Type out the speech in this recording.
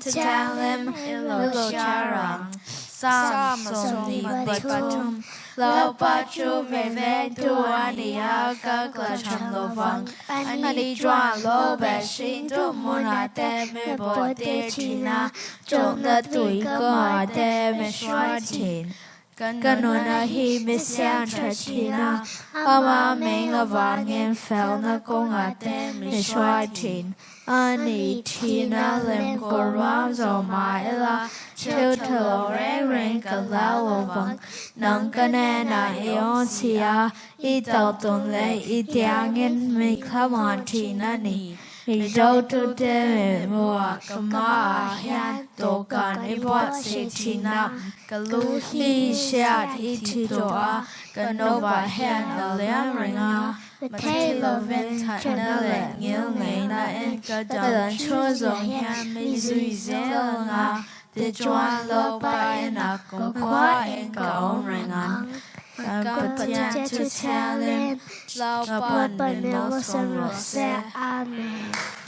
Thianghlim i lo chhiar ang. Psalm 23, Lalpa chu mi vengtu a ni a, ka tlachham lo vang. Ani chuan lo be hringtu hmunah te mi bawh tir thin a, chawmna tui kawngah te mi hruai thin. Ka nuna hi mi siam tha thin a, ama meng avangin felna kawngah te mi hruai thin a ni thin a, lem kawr ruam zawh mah ila thil tha lo reng reng ka hlau lo vang. Nang ka hnenah i awn si a, i tauhtun leh i tiangin mi thlamuan thin a ni. Mizotute mihmuhah ka hmaah hian dawhkan i buatsaih thin a, ka lu hi hriat i thi tawh a, ka naupah hian a liam reng a, mathei lovin thatna leh ngil ngeina in ka dam chhung zawng hian mi zui zel ang a, tichuan Lalpa inah kumkhua in ka awm reng ang. Kan Pathian chu chhialin Lalpa'n min malsawm rawh se. Amen.